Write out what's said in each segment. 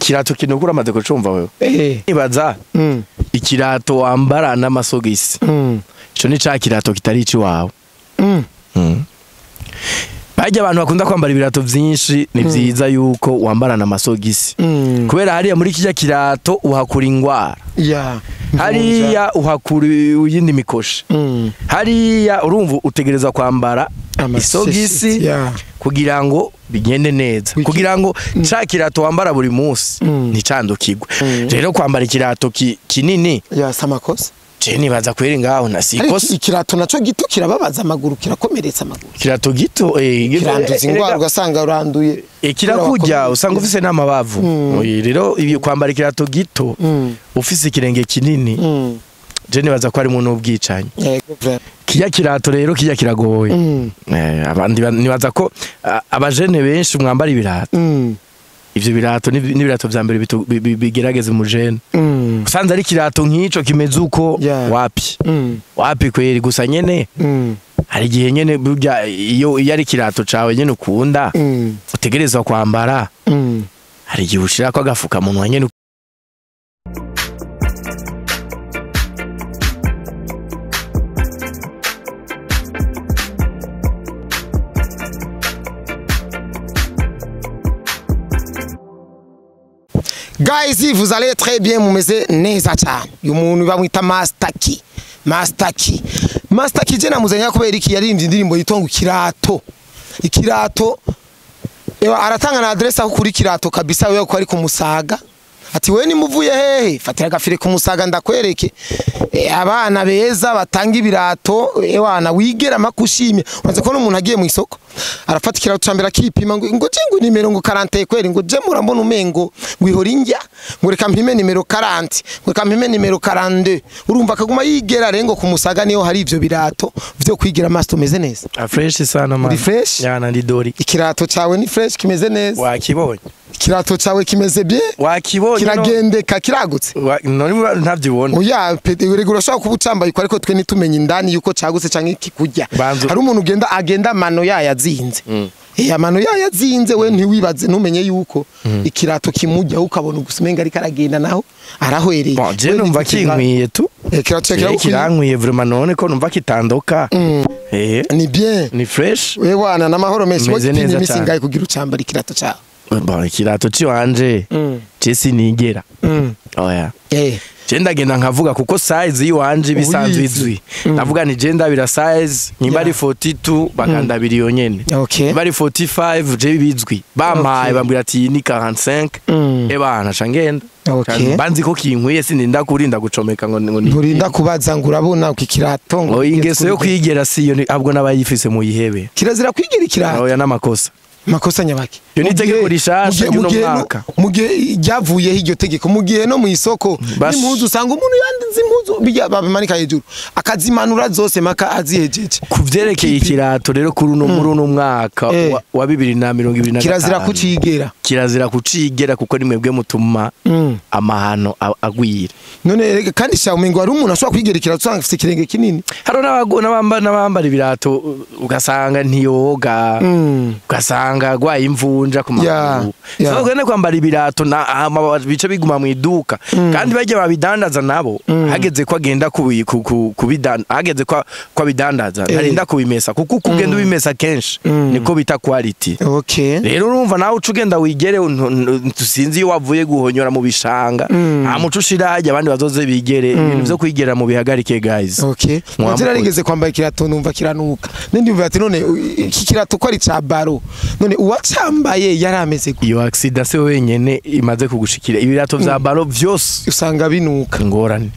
Ikirato kinukura amaze kucumva wewe. Ibaza ikirato wambara n'amasogisi. Ico ni ca kirato kitari ici wawe. Bajya abantu bakunda kwambara ibirato vyinshi ni vyiza yuko wambara n'amasogisi. Kubera hariya muri kijya kirato uhakura ingwara. Hariya uhakura uyindi mikoshi. Hariya urumva utegereza kwambara isogisi kugira ngo bigende neza. Kugira ngo ca kirato wambara buri munsi nticandukirwe. Rero kwambara ikirato kinini samakosa. Je nibaza kweri ngaho na sikosa. Ikirato naco gito kirababaza amaguru, kirakomeretsa amaguru. Ikirato gito kiranduza ingwara ugasanga uranduye. Kirakujya usanga ufise n'amabavu. Rero ibyo kwambara ikirato gito ufise ikirenge kinini. Je nibaza ko ari umuntu ubwicanyi. Kijya kirato rero kijya kiragoye. Abandi nibaza ko abajene benshi mwambara ibirato. Ivyo birato ni birato vya mbere bigerageza mu jene. Usanze ari kirato nkico kimeze uko wapi. Wapi kweri gusa nyene. Hari igihe nyene burya iyo ari kirato cawe nyene ukunda utegerezwa kwambara. Hari igihe ushira ko agafuka munwa nyene. Guys, vous allez très bien mumeze neza cyane. Uyu muntu bamwita Master Key. Master Key. Master Key je namuzanya kubera iki yaririmbye indirimbo yitwa ngo Ikirato. Ikirato. Ewa aratanga na adresse aho kuri Kirato kabisa wewe ko ari kumusaga. Ati wewe nimuvuye hehe? Fatira gafire kumusaga ndakwereke. Abana beza batanga ibirato ewana wigera makushimye. Uranze ko umuntu agiye mu isoko arafata ikirato cambera kipima ngo je ngo nimero ngo 40 kweri ngo je murambona umengo ngo ihora injya ngo reka mpime nimero 40 ngo reka mpime nimero 42. Urumva akaguma yigera rengo kumusaga niyo hari ivyo birato vyo kwigira. Master umeze neza. Fresh sana man. Ndi fresh? Yana ndi dori. Ikirato cawe ni fresh kimeze neza. Wakibonye. Ikirato cawe kimeze bien. Wakibonye. Kiragendeka kiragutse. None ntavyibona. Oya urego urashobora kuba ucambaye ariko twe nitumenye indani yuko cagutse canke kikujya. Hari umuntu ugenda agenda amano yayazinze. Amano yayazinze we ntiwibaze ntumenye yuko ikirato kimujya ukabona gusumenga ariko aragenda naho arahwereye. Bon je numva kinkwiye tu. Ikirato kirankwiye vraiment none ko numva kitandoka. Ni bien. Ni fresh. Wewe wana namahoro menshi. Wowe imisi ngaye kugira ucambara ikirato cawe. Bon ikirato ciwanje je sinigera. Oya. Je ndagenda nkavuga kuko size yiwanje bisanzwe izwi. Ndavuga ni je ndabira size nimba ari 42 bakandabira iyo nyene. Nimba ari 45 je bizwi. Bampaye bambwira ati ni 45. Ebana cangenda. Banzi ko kinkwiye sindinda kurinda gucomeka ngo ni. Nturinda kubaza ngo urabona ukikirato ngo. Ingeso yo kwigera siyo ahubwo n'abayifise mu yihebe. Kirazira kwigira ikirato. Oya namakosa. Makosa nyabaki. Yo ni tegeko rishasha y'uno mwaka. Mugihe ryavuyeho iryo tegeko mugihe no mu isoko n'impuzu usanga umuntu yandize impuzu bijya babimanika hejuru akazimanura zose maka azihejeje. Kuvyerekeye ikirato rero kuri uno muri uno mwaka wa 2025 kirazira kucigera. Kirazira kucigera kuko ni mwebwe mutuma amahano agwira. None kandi sha umengo ari umuntu ashobora kwigera ikirato usanga afite ikirenge kinini. Haro n'abambara ibirato ugasanga ntiyoga ugasanga agwaye imvunja ku maguru. So gene kwambara ibirato na bice biguma mu iduka kandi bajye babidandaza nabo hageze ko agenda kubidandaza hageze ko abidandaza ntarinda kubimesa kuko kugenda ubimesa kenshi niko bita quality. Rero urumva nawe ucugenda wigere tusinzi iyo wavuye guhonyora mu bishanga nta muco ushira hajya abandi bazoze bigere ibintu byo kwigera mu bihagarike guys. Nzira rigeze kwambara ikirato numva kiranuka. Nindi mvuga ati none iki kirato ko ari ca baro none uwacambaye yarameze gute? Iyo accident se wenyene imaze kugushikira ibirato vya baro vyose usanga binuka ngorane.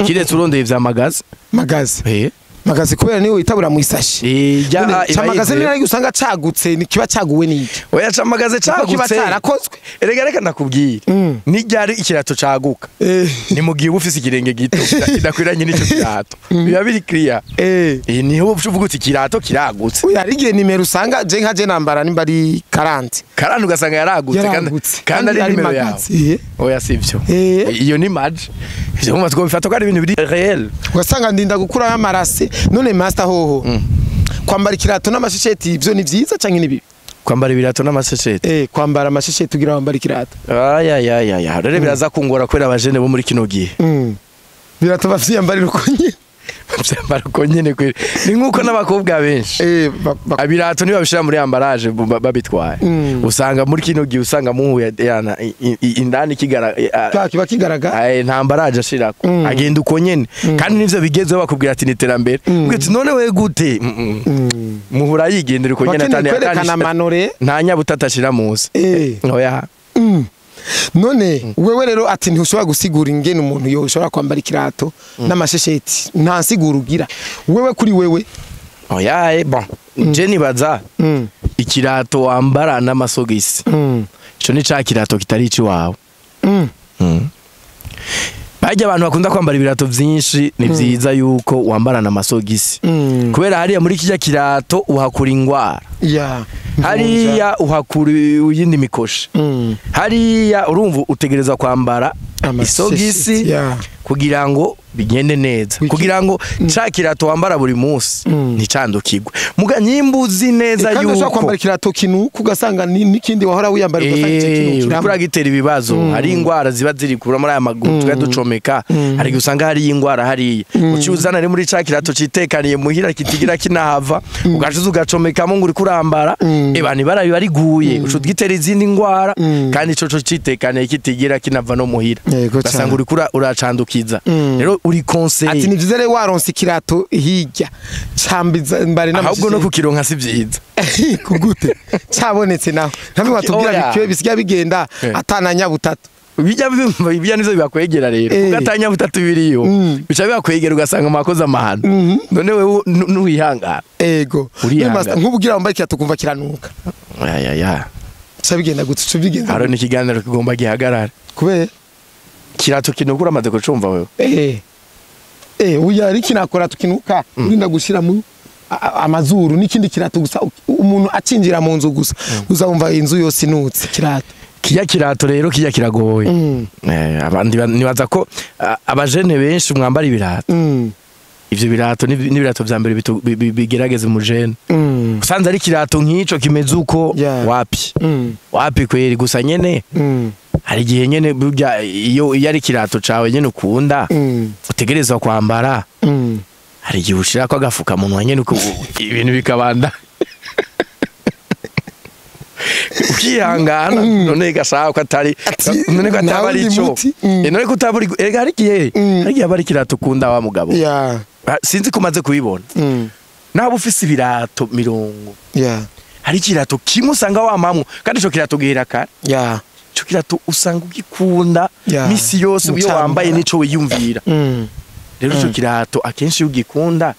Kiretse urondeye vya magazi. Magazi. Magazi kubera niwe witabura mu isashi. Camagaze ni nari usanga cagutse ni kiba caguwe niki. Oya camagaze cagutse kiba carakozwe. Erega reka ndakubwira. Ni ryari ikirato caguka. Ni mugihe ufise ikirenge gito kidakwiranye n'ico kirato. Biba biri clear. Niho uvuga uti ikirato kiragutse. Oya ari gihe nimero usanga je nka je nambara nimba ari 40. 40 ugasanga yaragutse kandi ari nimero yawe. Oya sivyo. Iyo ni match. Ivyo mumva twobifata ko ari ibintu biri réel. Ugasanga ndinda gukura amarase. None master hoho kwambara ikirato n'amashesheti ivyo ni vyiza canke ni bibi? Kwambara ibirato n'amasesheti. Kwambara amashesheti ugira wambara ikirato. Ayayayaya, rero biraza kungora kubera abajene bo muri kino gihe. Birato bavyiyambarira uko nyene. Bavyambara uko nyene kweri. Ni nkuko n'abakobwa benshi. Abirato ntibabishira muri emballage babitwaye. Usanga muri kino gihe usanga muhuye yana indani kigara kiba kigaragara. Nta emballage ashirako. Agenda uko nyene. Kandi nivyo bigezeho bakubwira ati ni iterambere. Uti none we gute? Muhura yigendera uko nyene atani atani. Nta nyabutata ashira munsi. Oya. None wewe rero ati ntushobora gusigura ingene umuntu yoshobora kwambara ikirato n'amashesheti, nta nsiguro ugira wewe kuri wewe. Oya, bon, je nibaza ikirato wambara n'amasogisi ico ni ca kirato kitari ici wawe. Bajya abantu bakunda kwambara ibirato vyinshi, ni vyiza yuko wambara n'amasogisi kubera hariya muri kijya kirato uhakura ingwara, hariya uhakura uyindi mikoshi, hariya urumva utegereza kwambara isogisi kugira ngo bigende neza, kugira ngo ca kirato wambara buri munsi nticandukirwe. Muga nyimbuzi neza yuko kandi kwambara ikirato kinuka ugasanga n'ikindi wahora wiyambara ugasanga ico kinukira kuri gitera ibibazo. Hari ingwara ziba ziri kura muri aya maguru twa ducomeka, hari usanga hari ingwara hariya uci uzana ari muri ca kirato citekaniye muhira kitigira kinahava, ugacuza ugacomekamo ngo uri kurambara, ebani barabi bariguye ucu gitera izindi ngwara kandi ico co citekaniye kitigira kinava no muhira, ugasanga uri kura uracandukiza. Rero uri conseil ati ni vyiza rero waronse ikirato hirya cambiza mbare n'amashyi, ahubwo no kukironka si vyiza kugute cabonetse naho ntabwo batubwira bikwiye bisiga bigenda atananya butatu bijya bijya nizo bibakwegera rero ugatanya butatu biriyo bica bibakwegera ugasanga mwakoze amahano. None wewe nuwihangana. Ego nk'ubugira wambaye ikirato kumva kiranuka. Aya bica bigenda gutse bigenda. Haro ni ikiganiro kigomba gihagarara kubera kirato kinukura amaze kucumva wewe. Uya ari kinakora tukinuka urinda gushira mu amazuru n'ikindi kirato gusa umuntu acinjira mu nzu gusa uzumva inzu yose inutse kirato. Kijya kirato rero kijya kiragoye. Abandi nibaza ko abajene benshi mwambara ibirato. Ivyo birato n'ibirato vya mbere bigerageza umujene. Usanze ari kirato nk'ico kimeze uko wapi. Wapi kweri gusa nyene. Hari igihe nyene burya iyo ari kirato cawe nyene ukunda utegerezwa kwambara, hari igihe ushira ko agafuka munwa nyene uko ibintu bikabanda ukihangana. None gashaka ko atari none ko atabari ico, none ko utaburi erega hari igihe hari kirato ukunda wa mugabo. Sinzi ko umaze kubibona nabo ufise ibirato 20 hari ikirato kimwe usanga wamamwo kandi ico kirato gihera kare. Ico kirato usanga ugikunda misi yose iyo wambaye nico wiyumvira. Rero ico kirato akenshi ugikunda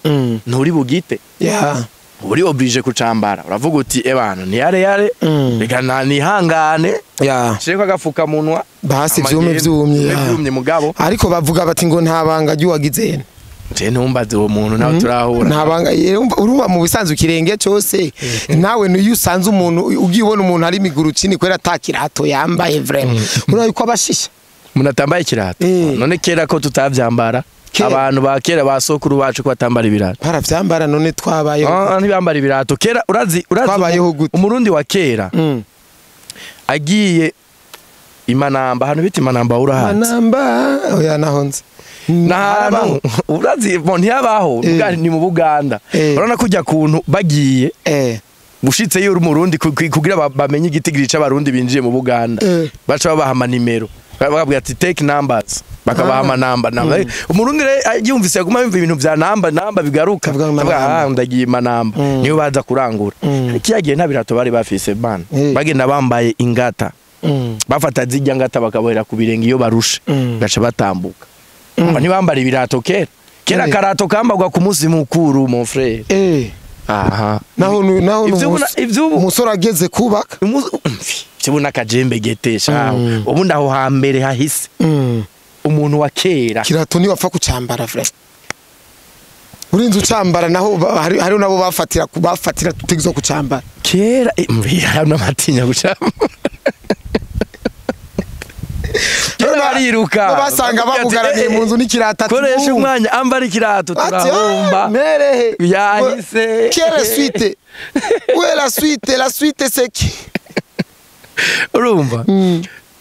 nturi bugite, uri oblige kucambara, uravuga uti ebana ni yare yare reka nihangane shireko agafuka munwa basi vyume vyumye mugabo. Ariko bavuga bati ngo nta banga ryuwagize. Je ntumbaze uwo muntu nawe turahura. Nta banga urumva mu bisanzwe kirenge cyose nawe niyo usanze umuntu ugiye ubona umuntu ari miguru cini kwera atakirato yambaye vraiment urabona yuko abashisha umuntu atambaye ikirato. None kera ko tutavyambara abantu ba kera ba sokuru bacu ko batambara ibirato baravyambara none twabayeho ntibambara ibirato kera. Urazi umurundi wa kera agiye imanamba hano bita imanamba urahazi manamba oya nahonze naho urazi bon ntiyabaho ni mu Buganda. Urabona kujya kuntu bagiye bushitse yo umurundi kugira bamenye igitigiri c'abarundi binjiye mu Buganda baca babaha amanimero bakabwira ati take numbers bakabaha amanamba. Umurundi yumvise yaguma yumva ibintu vya namba namba bigaruka ndagiye imanamba niyo baza kurangura. Kiyagiye nta birato bari bafise bana bagenda bambaye ingata bafata zijya ngata bakabohera ku birenge iyo barushe gaca batambuka. Ntibambara ibirato kera kera karato kambagwa ku munsi mukuru mon frère. Aha naho umusore ageze kubaka kibona kajembe getesha ubundi aho hambere hahise umuntu wa kera kirato ni wapfa kucambara frère urinze ucambara naho hari nabo bafatira kubafatira tutegizo kucambara kera n'amatinya gucambara. bariruka basanga babugaraniye mu nzu n'ikirato ati koresha umwanya ambara ikirato turahomba merehe yahise quelle suite où est la suite la suite c'est qui urumva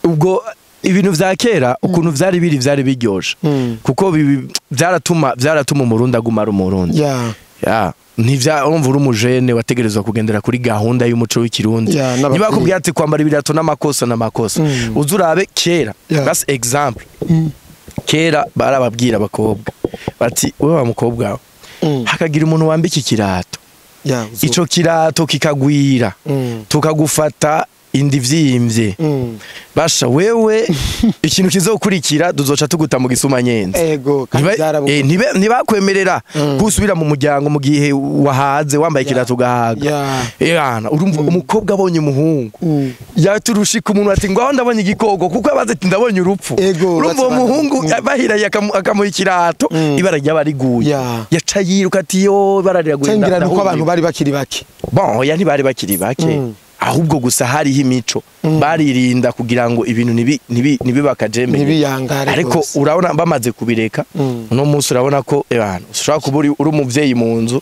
ubwo ibintu vya kera ukuntu vyari biri vyari biryoshe kuko vyaratuma umurundi aguma ari umurundi yeah. Ntivya urumva uri umujene wategerezwa kugendera kuri gahunda y'umuco w'ikirundi niba bakubwiye ati kwambara ibirato n'amakosa n'amakosa uze urabe kera bas example kera barababwira abakobwa bati wewe wa mukobwa wawe hakagira umuntu wambika ikirato ico kirato kikagwira tukagufata indi vyimvye basha wewe ikintu kizokurikira duzoca tuguta mu gisuma nyenze ego ntibakwemerera gusubira mu muryango mu gihe wahaze wambaye ikirato gahaga yana urumva umukobwa abonye umuhungu yaturushika umuntu ati ngo aho ndabonye igikoko kuko abaze ati ndabonye urupfu urumva uwo muhungu bahiraye akamuha ikirato ibara ryaba riguye yaca yiruka ati yo ibara riraguye ngira nuko abantu bari bakiri bake bon oya ntibari bakiri bake ahubwo gusa hariho imico baririnda kugira ngo ibintu ntibibakajembe ntibiyangare ariko urabona bamaze kubireka uno munsi urabona ko ushobora kuba uri umuvyeyi mu nzu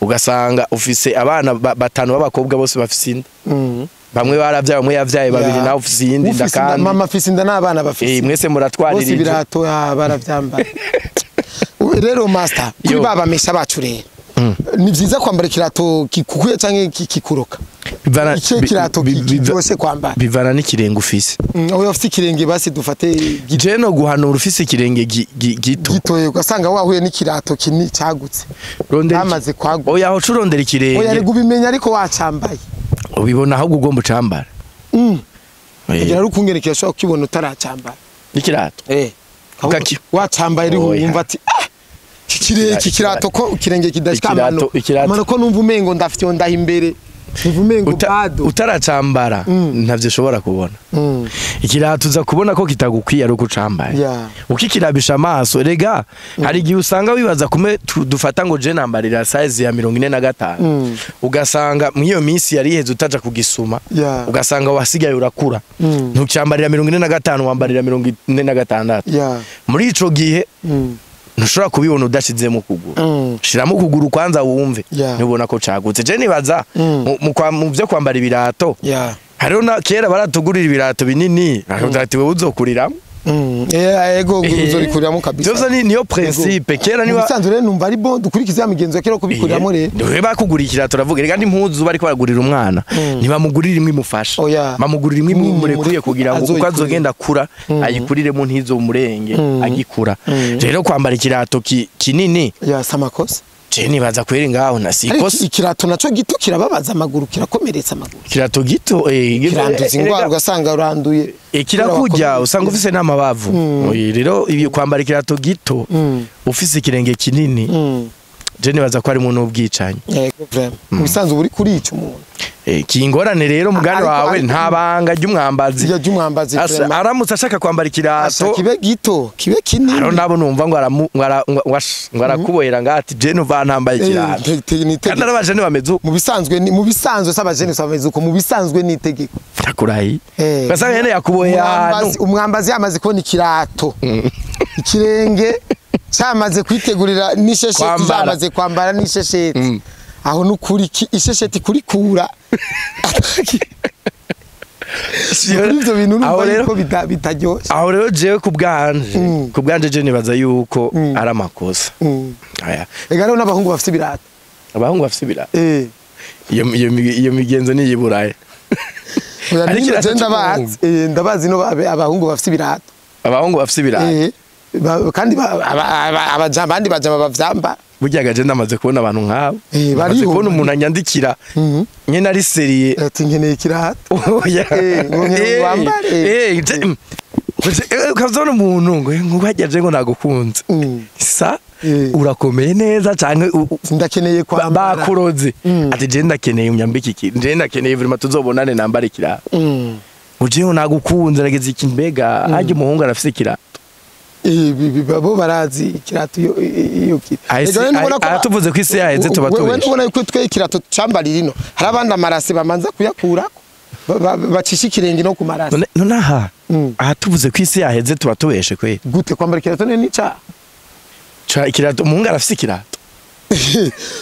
ugasanga ufise abana batanu b'abakobwa bose bafise inda bamwe baravyaye umwe yavyaye babiri nawe ufise iyindi nda kandi mama afise inda n'abana bafise mwese muratwarira bose ibirato baravyambara rero master kuri babamesha bacu rero ni vyiza kwambara ikirato kikukuye canke kikuroka icyo kirato kiryoshe kwambara bivana n'ikirenge ufise oya ufise ikirenge basi dufate je no guhanura ufise ikirenge gito gito ugasanga wahuye n'ikirato kinini cagutse bamaze kwaguka oya aho curondera ikirenge oya rego ubimenya ariko wacambaye ubibona ahubwo ugomba ucambara kugira ari ukungene kirashobora kukibona utaracambara n'ikirato wacambaye ariho wumva ati iki kirato ko ikirenge kidashika amano amano ko numva umengo ndafite ndaha imbere utaracambara ntavyo ushobora kubona ikirato uza kubona ko kitagukwiye ari uko ucambaye ukikirabisha amaso rega hari igihe usanga wibaza kume dufata ngo je nambarira size ya 45 ugasanga mw'iyo minsi yari iheze utaja kugisuma ugasanga wasigaye urakura ntucambarira 45 wambarira 46 muri ico gihe ntushobora kubibona udashizemo ukuguru shiramo ukuguru kwanza wumve ntubona ko cagutse je nibaza mu byo kwambara ibirato hariho na kera baratugurira ibirato binini ati wewe uzokuriramo ego uzorikuriramo kabisa byose niyo principe kera niba bisanzwe rero numva ari bon dukurikiza ya migenzo ya kera kubikuriramo rero niwe bakugurira ikirato uravuga rega n'impuzu bariko baragurira umwana ntibamugurira imwe imufasha bamugurira imwe imurekuye kugira ngo uko azogenda akura ayikuriremo ntizo murenge agikura rero kwambara ikirato kinini ya samakosa je nibaza kweri ngaho na sikosa ikirato naco gito kirababaza amaguru kirakomeretsa amaguru ikirato gito kiranduza ingwara ugasanga uranduye kirakujya usanga ufise n'amabavu rero ibyo kwambara ikirato gito ufise ikirenge kinini je nibaza ko harimo n'ubwicanyi mu bisanzwe uri kuri ico umuntu kingorane rero mugani wawe nta banga ry'umwambazi ry'umwambazi aramutse ashaka kwambara ikirato kibe gito kibe kinini haro nabo numva ngo ngo arakubohera ngati je numva ntambaye ikirato kandi arabajene bameze mu bisanzwe mu bisanzwe s'abajene bameze uko mu bisanzwe ni itegeko ndakurahi ugasanga nyene yakuboheye ahantu umwambazi yamaze kubona ikirato ikirenge cyamaze kwitegurira n'ishesheti cyamaze kwambara n'ishesheti aho nukuri ishesheti kurikura ivyo bintu numva yuko bitaryoshe aho rero jewe kubwanje je nibaza yuko ari amakosa ega rero n'abahungu bafite ibirato abahungu bafite ibirato iyo migenzo ni iy'iburayi ndabazi no abahungu bafite ibirato abahungu bafite ibirato kandi abandi bajama bavyambara burya gaje ndamaze kubona abantu nk'abo bamaze kubona umuntu anyandikira nyene ari seriye ati nkeneye ikirato ngo nkeneye wambare ukazona umuntu ngo harya je ngo nagukunze sa urakomeye neza canke ndakeneye kwambara bakuroze ati je ndakeneye unyambike iki je ndakeneye vraiment tuzobonane nambare ikirato ngo jewe nagukunze nageze iki mbega harya umuhungu arafise ikirato bo barazi ikirato iyo tuvuze ko isi yaheze tuba tubeshe ubona yuko twe ikirato cambarira ino hari abandi amarase bamanza kuyakurako bacisha ikirenge no ku marase none aha Aha tuvuze ko isi yaheze tuba tubeshe kweli. Gute kwambara ikirato ni icyaha? Ikirato umuhungu arafise ikirato.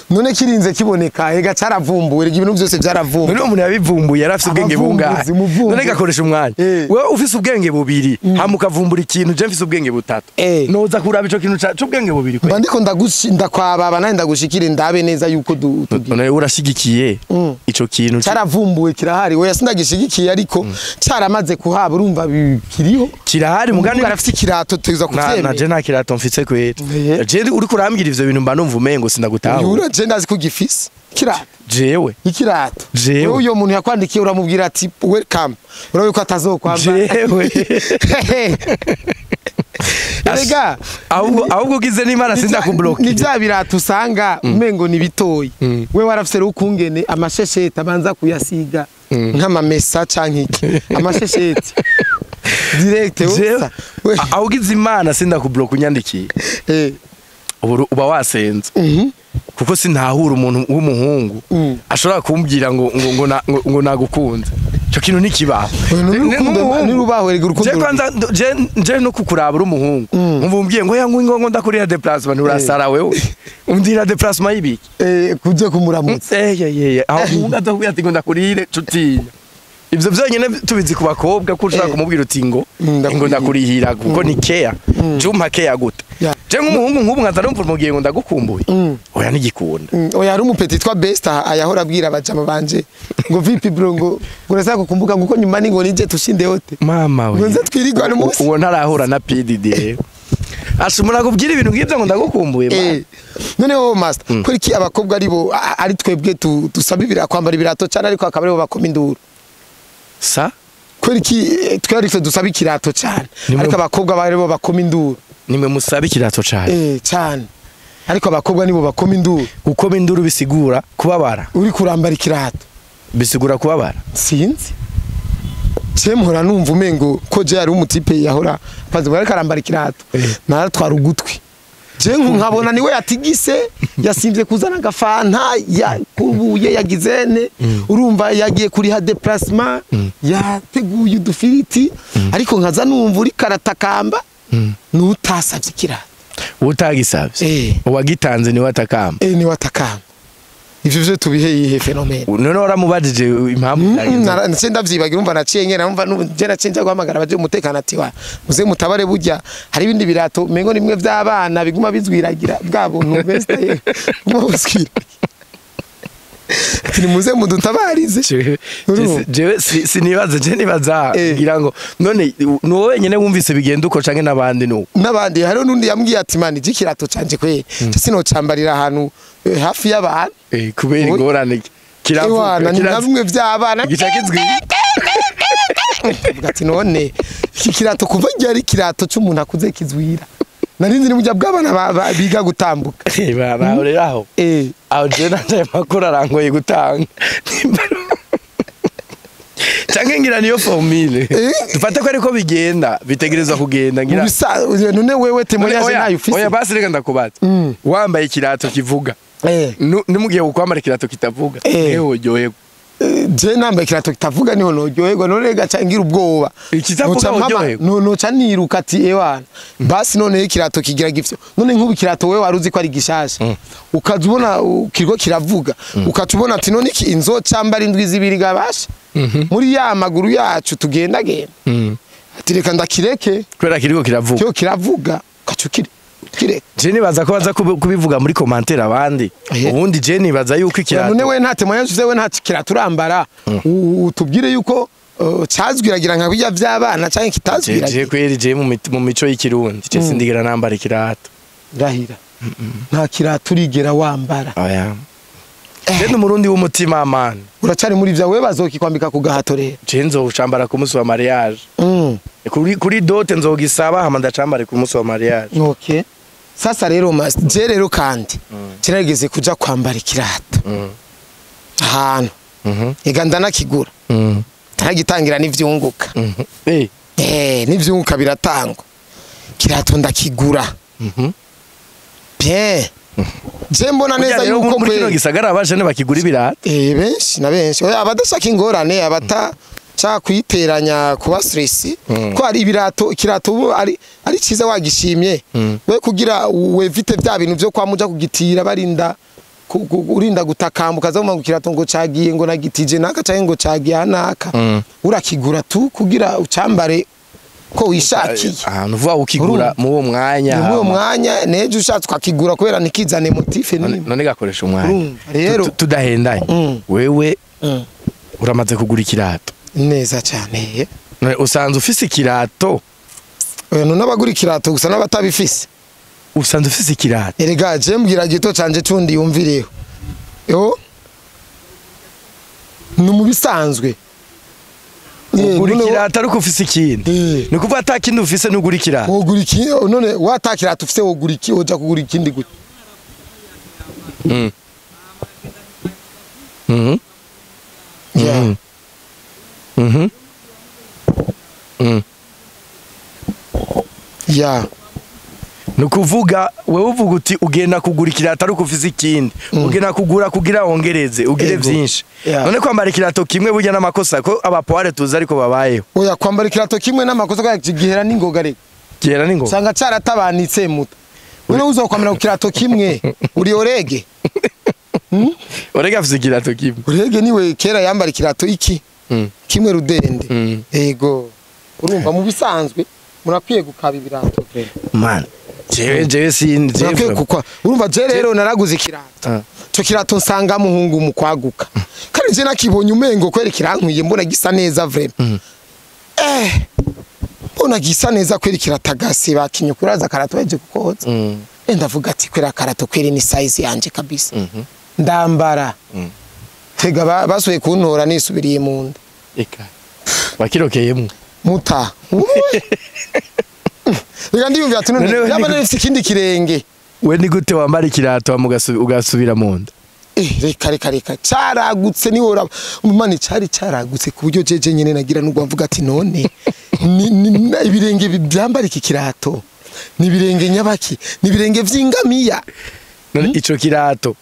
None kirinze kiboneka ega caravumbuwe, rega ibintu byose byaravumbuwe. None umuntu yabivumbuye yarafise ubwenge bungahe? None gakoresha umwanya. Wewe ufise ubwenge bubiri hama ukavumbura ikintu, je mfise ubwenge butatu. Noza kuraba ico kintu c'ubwenge bubiri kweli. Mba ndiko ndakwababa nawe ndagushikire ndabe neza yuko none urashigikiye ico kintu caravumbuwe kirahari. Oya sindagishigikiye ariko caramaze kuhaba, urumva kiriho. Kirahari mugani arafise ikirato tuza kuvyemera. Na je nta kirato mfise kweli. Je uri kurambwira ivyo bintu mba numva umengo sindagutaho. Yura je ndazi ko gifise ikirato. Jewe ikirato. Jewe uyo muntu yakwandikiye uramubwira ati welcome. Urabe ko atazokwambara. Jewe. Erega ahubwo ugize n'Imana sindakublock. Ni bya birato usanga umengo ni bitoyi. We warafise rero ukungene amashesheti abanza kuyasiga nk'amamesa canke iki. Amashesheti. Direct usa. Aho ugize Imana sindakublock unyandikiye. Uba wasenze. Kuko sintahura umuntu w'umuhungu ashobora kumbwira ngo ngo ngo nagukunze. Ico kintu nikibaho. Nirubaho erega urukundo. Je kwanza je no kukuraba uri umuhungu. Umva umbwiye ngo ya ngo ndakurira déplacement urasara wewe. Undira déplacement y'ibiki? Kuje kumuramutsa. Aho umuhungu azokubwira ati ngo ndakurire cutinya. Ivyo vyonyene tubizi ku bakobwa ko ushaka kumubwira uti ngo ngo ndakurihira kuko ni care. Jumpa care gute? Je nk'umuhungu nk'ubu nkaza numva umugiye ngo ndagukumbuye. Oya nigikunda. Oya hari umupeti twa best ayahora abwira abajama banje ngo vipi bro ngo urashaka kukumbuka ngo nyuma ni ngo nije tushinde yote. Mama we. Ngo nze twirirwa n'umunsi. Uwo ntarahura na PDD. Ashobora kubwira ibintu nk'ibyo ngo ndagukumbuye ma. None wowe master kuri ki abakobwa ari bo ari twebwe dusaba ibira kwambara ibirato cyane ariko akaba aribo bakoma induru. Sa kuri ki twe ari twe dusaba ikirato cyane ariko abakobwa bari bo bakoma induru. Nimwe musaba ikirato cyane. Cyane. Ariko abakobwa nibo bakoma induru. Gukoma induru bisigura kubabara. Uri kurambara ikirato. Bisigura kubabara. Sinzi. Je mpora numva umengo ko je ari umutipe yahora pazi bari karambara ikirato. Naratwara ugutwi. Je nkabona niwe yatigise yasimvye kuzana gafanta yakubuye yagizene urumva yagiye kuri ha déplacement yateguye udufiriti ariko nkaza numva uri karatakamba. Nutasavye ikirato. Utagisavye. Uwagitanze ni watakamba. Ni watakamba. Ivyo vyo tubihe ihe phénomène. None waramubajije impamvu yagenze. Ndavyibagira umva naciye ngera umva nje naciye nja guhamagara abaje umutekano ati wa muze mutabare burya hari ibindi birato mengo nimwe vy'abana biguma bizwiragira bwa buntu best ye. Mubuswira. Ati muze mudutabarize. Jewe sinibaza je nibaza ngira ngo none nuwo wenyene wumvise bigenda uko canke nabandi nuko. Nabandi hariho nundi yambwiye ati mani jikirato canje kwe. Sinocambarira ahantu hafi y'abantu. Kubera ingorane kiravuga namwe vy'abana gica kizwi. Ati none iki kirato kuva ryari kirato c'umuntu akuze kizwira. Narinzi ni mujya bw'abana biga gutambuka. Barahurira aho. Aho je nanje makuru arangoye gutanga. Canke ngira niyo formule. Dufate ko ariko bigenda, bitegerezwa kugenda ngira. None wewe témoignage nayo ufise. Oya basi reka ndakubaza. Wambaye ikirato kivuga. Nimugiye kukwambara ikirato kitavuga. Ewe uryoherwa. Je nambaye ikirato kitavuga niho noryoherwa none gaca ngira ubwoba. Ikitavuga uryoherwa. No noca niruka ati ewana. Basi none ikirato kigira gifyo. None nkubu ikirato wewe waruzi ko ari gishasha. Ukaza ubona kiriko kiravuga. Ukaca ubona ati none iki inzocambara indwi zibiri gabasha. Muri ya maguru yacu tugenda genda. Ati reka ndakireke. Kubera kiriko kiravuga. Cyo kiravuga ukaca ukire. Je nibaza ko baza kubivuga muri commentaire abandi. Ubundi je nibaza yuko ikirato. None we nta témoignage we nta kirato urambara. Utubwire yuko cazwiragira nka bijya vy'abana canke kitazwiragira. Je kweri je mu mico y'ikirundi je sindigera nambara ikirato. Ndahira. Nta kirato urigera wambara. Oya. Je n'umurundi w'umutima man. Uracari muri vya we bazokikwambika ku gahato rero. Je nzocambara ku munsi wa mariage. Kuri dote nzogisaba hama ndacambare ku munsi wa mariage. Okay. Sasa rero je rero kandi kirageze kuja kwambara ikirato. Ahantu. Ega ndanakigura. Taragitangira n'ivyunguka. N'ivyunguka biratangwa. Kirato ndakigura. Bien. Je mbona neza yuko muri kino gisagara abajene bakigura ibirato. Benshi na benshi. Oya abadashaka ingorane abata Cha kuyiteranya kuba stress ko ari ibirato ikirato ubu ari ciza wagishimye we kugira wevite bya bintu byo kwa muja kugitira barinda urinda gutakambuka za mu kirato ngo cagiye ngo nagitije naka canke ngo cagiye naka urakigura tu kugira ucambare ko wishakiye ahantu vuba ukigura mu uwo mwanya mu uwo mwanya nejo ushatse ukakigura kubera nikizane motif nini none gakoresha umwanya rero tudahendanye wewe uramaze kugura ikirato neza cyane usanze ufise ikirato oya none abagura ikirato gusa n'abatabifise usanze ufise ikirato erega je mbwira gito canje cundi yumvireho yo ni mu bisanzwe ugura ikirato ariko ufise ikindi ni kuvuga ata kindi ufise ntugura ikirato wogura iki none watakirato ufise wogura iki uja kugura ikindi gute Yeah. Yeah. Nukuvuga wewe uvuga uti ugenda kugura ikirato ariko ufise ikindi ugenda kugura kugira wongereze ugire byinshi none kwambara ikirato kimwe burya n'amakosa ko abapoire tuzi ariko babayeho oya kwambara ikirato kimwe n'amakosa ko gihera n'ingoga reka gihera n'ingoga sanga caratabanitse muta none uzokwambara ku kirato kimwe uri orege orege afise ikirato kimwe orege niwe kera yambara ikirato iki kimwe rudende ego urumva mu bisanzwe murakwiye gukaba ibirato man jewe sinzi kuko urumva je rero naraguze ikirato cyo kirato nsanga muhungu mu kwaguka kandi je nakibonye umengo kweri kirankwiye mbona gisa neza vraiment mbona gisa neza kweri kiratagase bakinye kuraza karato baje kukoza ndavuga ati kwera karato kweri ni size yanje kabisa ndambara tega basuye kuntora nisubiriye mu nda eka wakirokeyemo muta reka ndiyumvira ati none yaba nari ikindi kirenge we ni gute wambara ikirato ugasubira mu nda reka caragutse ni woraba mani cari caragutse ku buryo jeje nyene nagira n'ubwo mvuga ati none ibirenge byambara iki kirato ni ibirenge nyabaki ni ibirenge vy'ingamiya none ico kirato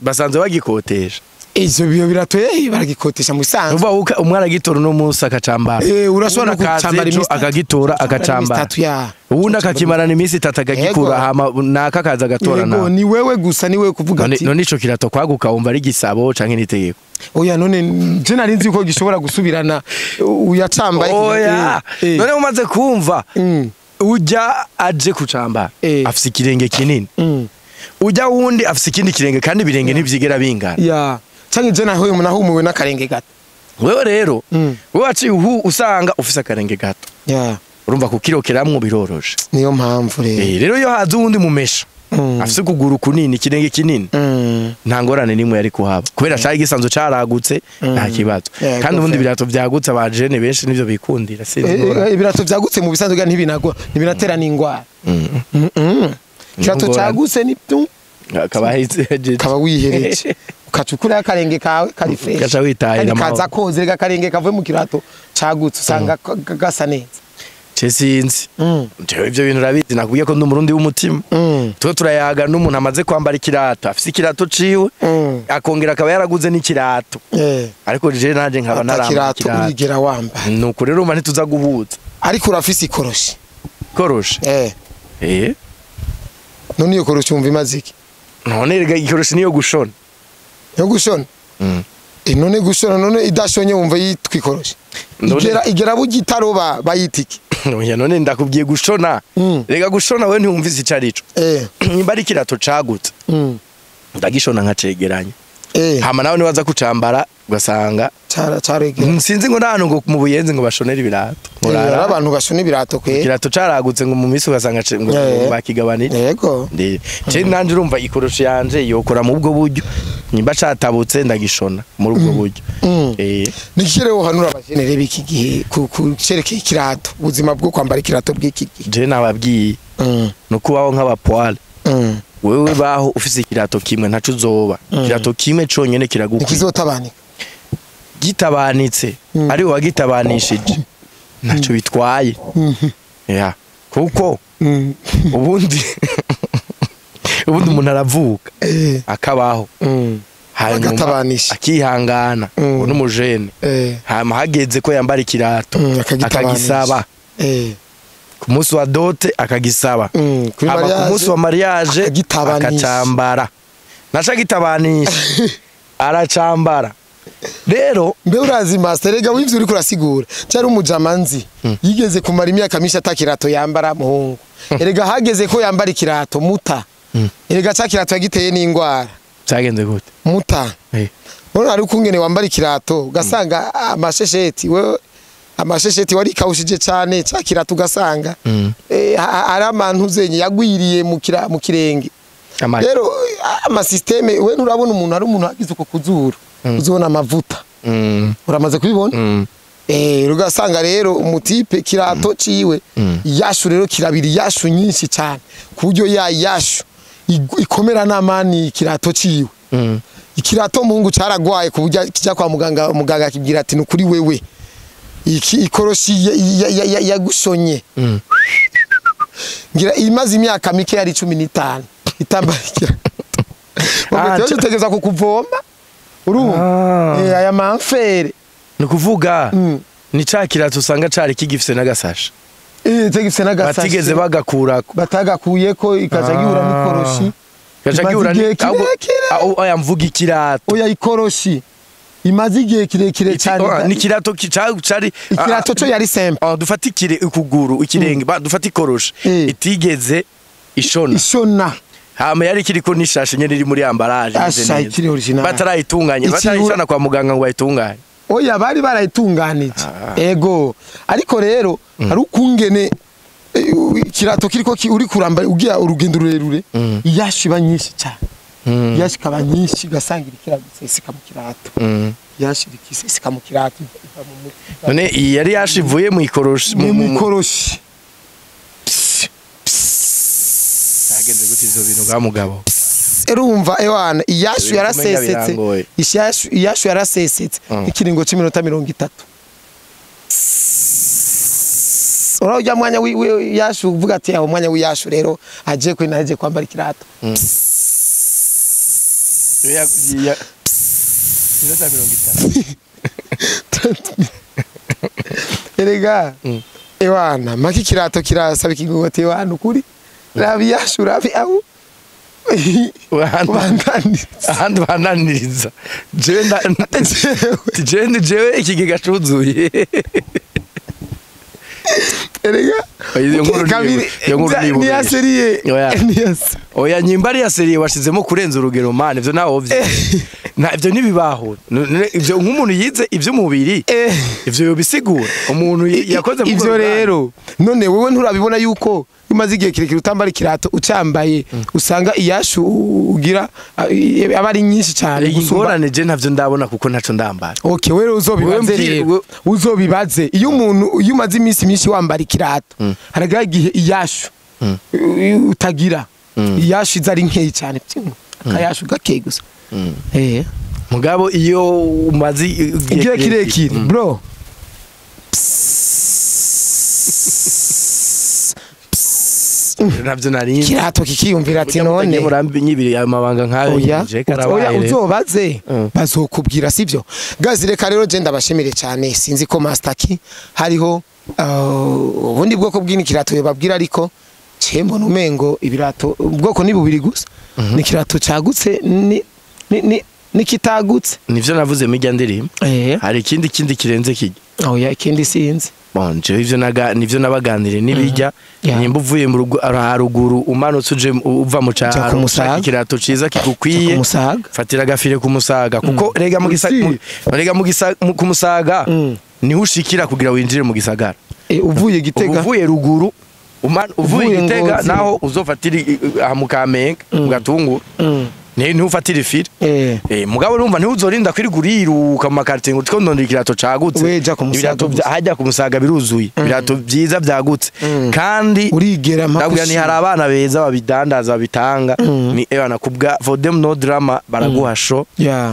basanzwe bagikotesha ivyo biyo birato baragikotesha mu bisanzwe uva umwana agitora uno munsi akacambara urashobora no kucambara imisi akagitora akacambara ubundi akakimarana iminsi itatu akagikura hama naka akaza agatora nawe ni wewe gusa ni wewe kuvuga ati none ico kirato kwaguka wumva ari igisabo canke n'itegeko oya none je nari nzi yuko gishobora gusubirana uyacambaye oya none umaze kumva ujya aje kucambara afise ikirenge kinini ujya wundi afise ikindi kirenge kandi ibirenge ntivyigera bingana canke je nahuye nahumuwe n'akarenge gato wewe rero wewe waciye usanga ufise akarenge gato urumva kukirokeramwo biroroshe niyo mpamvu rero rero iyo haza uwundi mumesha afise ukuguru kunini ikirenge kinini nta ngorane nimwe yari kuhaba kubera cari gisanzwe caragutse nta kibazo kandi ubundi ibirato vyagutse abajene benshi nivyo bikundira ibirato vyagutse mu bisanzwe ntibinagwa ntibinatera n'ingwara ikirato cagutse ni kaba wihereje ukacukura akarenge kawe kari fresh gacha witahira kaza koze rega akarenge kavuye mu kirato cagutse usanga gasa neza ce sinzi jewe ivyo bintu urabizi nakubwiye ko ndi umurundi w'umutima twe turayaga n'umuntu amaze kwambara ikirato afise ikirato ciwe akongera akaba yaraguze n'ikirato ariko je nanje nkaba narambara ikirato urigera wambara nuko rero urumva ntituza guhuza ariko urafise ikoroshi ikoroshi none iyo koroshi wumva imaze iki none rega ikoroshi niyo gushona yo gushona none gushona none idashonye wumva yitwa ikoroshi igera bugitaroba bayitiki oya none ndakubwiye gushona rega gushona we ntiwumvise ico arico nimba ari ikirato cagutse ndagishona nkacegeranya hama nawe niwaza kucambara ugasanga sinzi ngo n'ahantu ngo mu buyenzi ngo bashonere ibirato abantu bashona ibirato kwe ikirato caragutse ngo mu minsi ugasanga ngo bakigabanije yego je nanje urumva ikoroshi yanje yokora mu ubwo buryo nimba catabutse ndagishona muri ubwo buryo niki rero hanura abajenere b'iki gihe ku cerekeye ikirato ubuzima bwo kwambara ikirato bw'iki gihe je nababwiye no kubaho nk'abapoile wewe baho ufise ikirato kimwe ntaco uzoba ikirato kimwe conyene kiragukwiye ikizotabanika gitabanitse ari wagitabanishije ntaco bitwaye ya kuko ubundi umuntu aravuka akabaho Hanyuma Agatabanisha. Akihangana, uwo n'umujene. Hama hageze ko yambara ikirato, akagitabanisha. Akagisaba ku munsi wa dot, akagisaba. Kuri Hama ku mariage, munsi wa mariage akagitabanisha. Akacambara, naca agitabanisha, aracambara rero. Mbe urazi, master, rega wivyo uriko urasigura, cyari umujama nzi yigeze kumara imyaka myinshi atakirato yambara, muhungu. Erega hageze ko yambara ikirato, muta, erega ca kirato yagiteye n'ingwara. Cyagenze gute? Muta, urabona hari ukungene wambara ikirato ugasanga amashesheti, wewe amashesheti warikawushije cane, ca kirato ugasanga hari amantu zenye yagwiriye mu kirenge. Rero amasystème, we nturabona umuntu, hari umuntu agize uko kuzuru uzibona amavuta? Uramaze kubibona? Ugasanga rero umutipe kirato ciwe yashu rero kirabiri yashu nyinshi cyane, ku buryo ya yashu ikomera n'amani ikirato ciwe. Ikirato, muhungu, caragwaye ku buryo kijya kwa muganga, muganga akibwira ati: "Nukuri wewe iki ikoroshi yagushonye ngira imaze imyaka mike, yari 15 itambara ikirato." Ah, Bagatyo utegeza kukuvoma, urumva? Ah. Aya mamfere. Ni ukuvuga ni ca kirato usanga cari kigifise n'agasashe? Tegifise n'agasashe. Batigeze bagakurako. Batagakuyeko, ikaca gihura n'ikoroshi. Gaca Imaze gihura igihe kirekire. Oya, mvuga ikirato. Oya, ikoroshi imaze igihe kirekire cyane. Ni ikirato cari Ikirato cyo yari simple. Ah, dufate ikire ukuguru, ikirenge, dufate ikoroshi itigeze ishona. Ishona. Hama yari kiriko n'ishashe nyene iri muri emballage imeze Asha, neza. ikiri original. Batarayitunganye, batarayishana kwa muganga ngo bayitunganye. Oya, bari barayitunganije, ego. Ariko rero hari ukungene ikirato kiriko uri kuramba, ugira urugendo rurerure, iyashu iba nyinshi cyane. Iyashu ikaba nyinshi, ugasanga iriko iraguseseka mu kirato. Iyashu iriko iseseka mu kirato, iva mu mutwe. None iyi yari yashivuye mu ikoroshi? Mu ikoroshi. Yagenze gute ivyo bintu bwa mugabo? Urumva, ewana, iyashu Ibintu kumenya yarasesetse. birangoye. Iyashu yarasesetse ikiringo c'iminota 30. Urabona ujya mwanya w'iyashu, uvuga ati aho mwanya w'iyashu rero agiye kuri naje kwambara ikirato. Minota 30. Erega ewana, maka ikirato kirasaba ikigongo ati: "Ewana, ukuri rabi yashu, rabi aho ubandaniriza." Ahandi bananiriza, jewe jewe ikigega cuzuye. Erega Iyo nkuru kabiri iyo nkuru ni ni ya sérieux. Oya. Ni ya sérieux. Oya, nyimba ari ya sérieux, washizemo kurenza urugero, man. Ivyo nawo vyo na ivyo ntibibaho. Ivyo nk'umuntu yize ivy'umubiri, ivyo yobisigura umuntu yakoze muri Ivyo urwo ruganda. Rero none wewe nturabibona yuko iyo umaze igihe kirekire utambara ikirato, ucambaye, usanga iyashu ugira aba ari nyinshi cyane Iyi gusumba? Ngorane je ntavyo ndabona kuko ntaco ndambara. Okay, wewe uzobibaze. Wewe Rero uzobibaze, iyo umuntu, iyo umaze iminsi myinshi wambara ikirato, haragira igihe iyashu utagira, iyashu iza ari nkeyi cyane, akayashu gakeye gusa. Mugabo iyo umaze igihe kirekire, bro. Ntabyo narinzi. Kirato kikiyumvira ati none Murambi nyibiri ayo mabanga nkayo. Oya. Je karabaye Oya, rero. uzobaze, bazokubwira, sivyo? Gazi, reka rero je ndabashimire cyane. Sinzi ko Master Key hariho ubundi bwoko bw'ikirato babwira, ariko ce mbona umengo ibirato ubwoko ni bubiri gusa: ni ikirato cagutse ni nikitagutse. Nivyo navuze mirya ndirimbo. Hari ikindi kirenze kijya? Oya, ikindi sinzi. Bon, jewe ivyo naga nivyo nabaganire nibijya. Nimba uvuye mu rugo haruguru, umanutse uje uva mu Uja ku caro, Musaga. ushaka ikirato ciza kigukwiye, Ku Musaga. Fatira agafire ku Musaga, kuko rega mu gisa Usi. rega mu gisa ku Musaga niho ushikira kugira winjire mu gisagara. Uvuye Gitega. Uvuye ruguru, uvuye Uvuye Gitega, Ngozi. naho uzofatira aha mu Kamenge, mu Gatunguru, niho ufatira ifire. Mugabo urumva ntiuzorinda kwirirwa uriruka mu makartier ngo utwo ndondera ikirato cagutse. We, ja ku Musaga Ibirato gusa. hajya ku Musaga biruzuye, ibirato vyiza vyagutse kandi Urigera mpaka ndabwira ni hari abana beza babidandaza, babitanga. Ni ebana kubwa for them, no drama, baraguha show.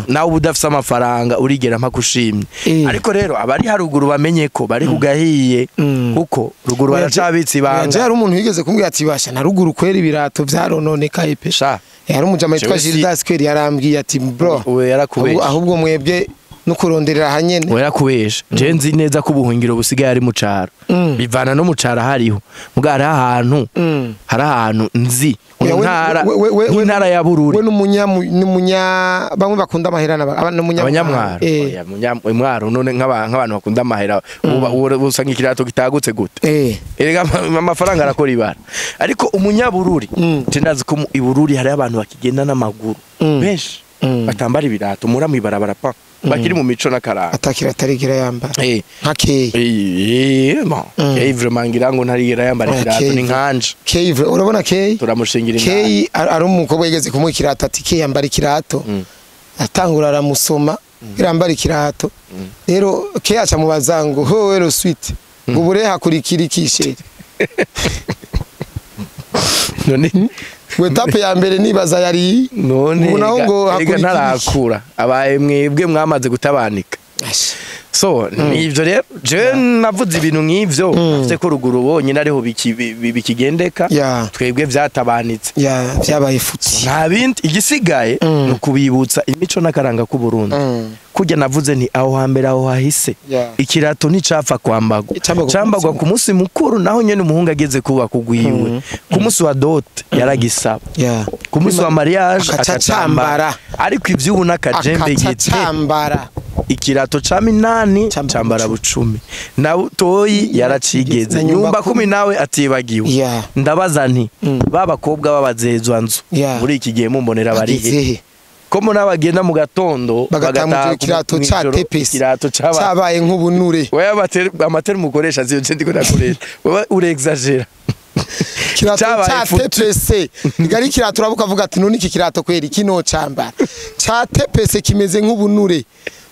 Nawe uba udafise amafaranga, urigera mpaka ushimye. Ariko rero abari haruguru bamenye ko bari kugahiye, kuko ruguru baracabitse Oya, je ibanga. hari umuntu yigeze kumbwira ati: "Basha, na ruguru kwera ibirato vyarononekaye pe." Sha. Hari umujama yitwa Jewe. Gildas kweri yarambwiye ati bro, we yarakubeshe. Ahubwo mwebwe no kuronderera hanyene. We yarakubeshe. Je nzi neza ko ubuhungiro busigaye ari mu caro. Bivana no mu caro hariho. Muga hari ahantu. Hari ahantu nzi. Intara intara ya Bururi. We n'umunya bamwe bakunda amahera n'abanyamwaro. Oya munyamwaro none nk'abantu bakunda amahera usanga ikirato kitagutse gute. Erega amafaranga arakora ibara. Ariko umunyabururi je ndazi ko i Bururi hari abantu bakigenda n'amaguru benshi batambara ibirato mura mwibarabara pa bakiri mu mico n'akaranga. Atakira atarigira yambara. Nka Key. Bon. Key vraiment ngira ngo ntarigira yambara ikirato ni nkanje. Key urabona Key? Turamushingira inama. Key ari umukobwa yigeze kumuha ikirato ati Key yambara ikirato. Atangura aramusoma irambara ikirato. Rero Key aca mubaza ngo ho wero sweet. Ngo bure hakurikira ikishe. None wetape ya mbere nibaza yari none ngo ntarakura abaye mwebwe mwamaze gutabanika. So nivyo rero je navuze ibintu nk'ivyo afite ko ruguru bonyine ariho bikigendeka twebwe vyatabanitse vyabaye futsi nta bindi igisigaye no kubibutsa imico n'akaranga k'u Burundi. Kujya navuze nti aho hambere aho hahise ikirato nticapfa kwambagwa cambagwa ku munsi mukuru naho nyene umuhungu ageze kuba kugwiwe ku munsi wa dot yaragisaba ku munsi wa mariage akacambara ariko ivyubu n'akajembe gite ikirato ca minani cambara bucumi na Toyi yaracigeze nyumba kumi nawe atibagiwe. Ndabaza nti babakobwa babazezwa nzu muri iki gihe mumbonera bari he ko muna bagenda mu gatondo bagataha ikirato ca TPC ikirato cabaye nk'ubunure. Wewe amateri mukoresha ziyo je ndiko nakoresha wewe urexagera kirato ca TPC ngari kirato urabuka avuga ati none iki kirato kweri kino cambara ca TPC kimeze nk'ubunure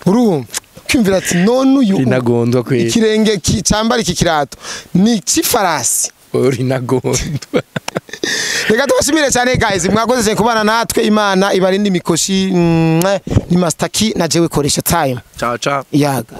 urumva kwimvira ati none uyu inagondwa kweri ikirenge cambara iki kirato ni cifarasi urinagondwa. Reka tubashimire cyane guys mwakoze cyane kubana natwe. Imana ibarinde imikoshi ni Master Key na jewe koresha time. Ciao ciao. Yaga.